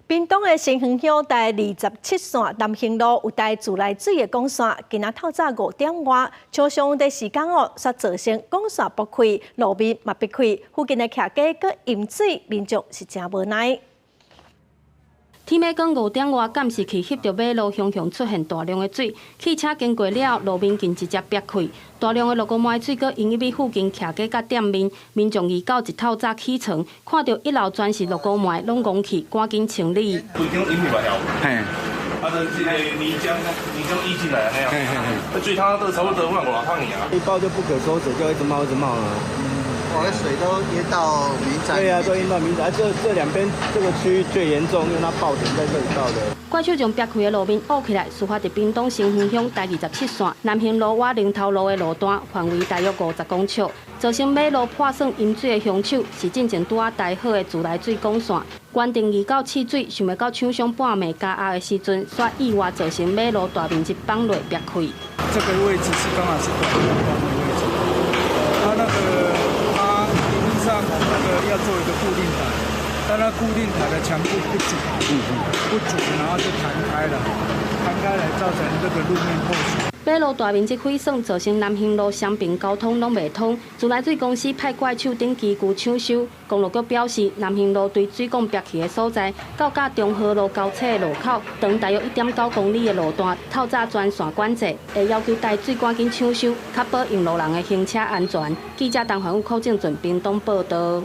屏東的新興鄉第27線南興路有台自來水的管線，今仔透早5點外，廠商的時間哦，煞造成管線爆開，路面嘛煏開，附近的徛家閣淹水，民眾是誠無奈。天欲光5點外，監視器翕著馬路雄雄出現大量的水，汽車經過了，路面竟直接煏開，大量的六五的水閣湧入去附近徛家佮店面，民眾二九一透早起床，看著一樓全是六五糜，攏戇去，趕緊清理。規間淹去嘛曉？嘿。啊，就這個泥漿，泥漿溢進來那樣。嘿嘿嘿。水淌都差不多五五六桶爾啊。一爆就不可收拾，就一直冒一直冒了。哇，那水都淹到民宅。對啊，都淹到民宅。這兩邊這個區最嚴重，因為它爆點在這裡爆的。怪手將煏開的路面挖起來，事發佇屏東新興鄉第27線南興路倚林頭路的路段，範圍大約50公尺，造成馬路破損淹水的兇手是進前拄仔台好的自來水管線。原定二九試水，想袂到廠商半暝加壓的時陣，煞意外造成馬路大面積崩落煏開。這個位置是剛好是短路的位置，它那個它理論上那個要做一個固定台，但它固定台的強度不足，不足，然後就彈開了，彈開來造成這個路面破損。馬路大面積毀損，造成南興路雙爿交通攏袂通。自來水公司派怪手等機具搶修。公路局表示，南興路對水管煏去的所在，到佮中和路交叉的路口，長大約1.9公里的路段，透早全線管制，會要求台水趕緊搶修，確保用路人的行車安全。記者陳環宇、柯正俊屏東報道。